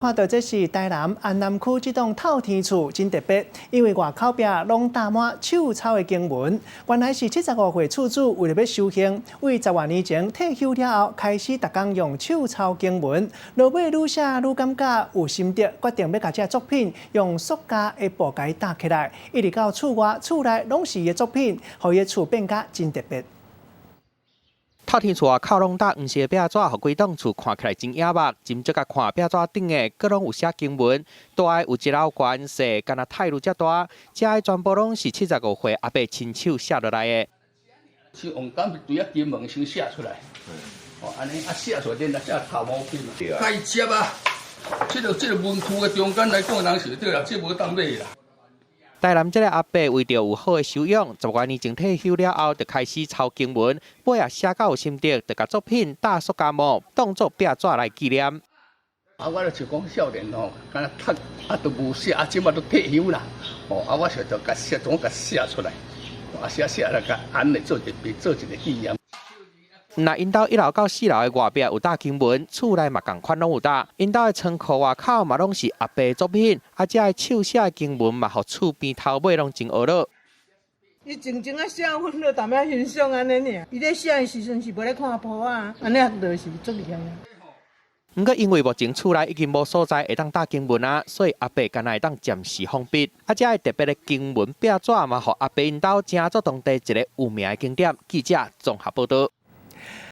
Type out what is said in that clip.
看到這是台南安南區這棟透天厝真特別，因為外口壁攏貼滿手抄的經文。原來是75歲厝主為著欲修行，為十外年前退休了後，開始逐工用手抄經文。落尾愈寫愈感覺有心得，決定欲共這作品用塑膠的布共伊貼起來，一直到厝外、厝內攏是伊的作品，予伊的厝變甲真特別。透天厝外口攏貼黃色壁紙，予規棟厝看起來真野目。斟酌共看壁紙頂的，閣攏有寫經文。大的有一樓懸，細敢若太魯遮大。這个全部攏是75歲阿伯親手寫落來的。是用鋼筆對啊經文先寫出來。哦，按呢啊寫出來，然後才頭毛筆嘛。該接啊！這個文區的中間來講，人是對啦，這無當買啦。台南這个阿伯為著有好的修養，十外年前退休了後，就開始抄經文，尾仔寫到有心得，就共作品貼塑膠膜，當作壁紙來紀念。啊，我就是講少年吼，敢若讀啊都無寫，啊這馬都退休啦。哦，啊，我就就共寫，總共寫出來，啊寫寫來共按呢做一筆，做一個紀念。若𪜶兜一樓到四樓的外壁有貼經文，厝內嘛仝款攏有貼。𪜶兜的倉庫外口嘛攏是阿伯作品，啊，這个手寫的經文嘛，予厝邊頭尾攏真呵咾。伊靜靜仔寫，阮就淡薄欣賞按呢爾。伊咧寫的時陣是無咧看簿仔，按呢就是足厲害啊。毋過因為目前厝內已經無所在會當貼經文啊，所以阿伯干焦會當暫時封筆。啊，這个特別的經文壁紙嘛，予阿伯𪜶兜成做當地一个有名的景點。記者綜合報導。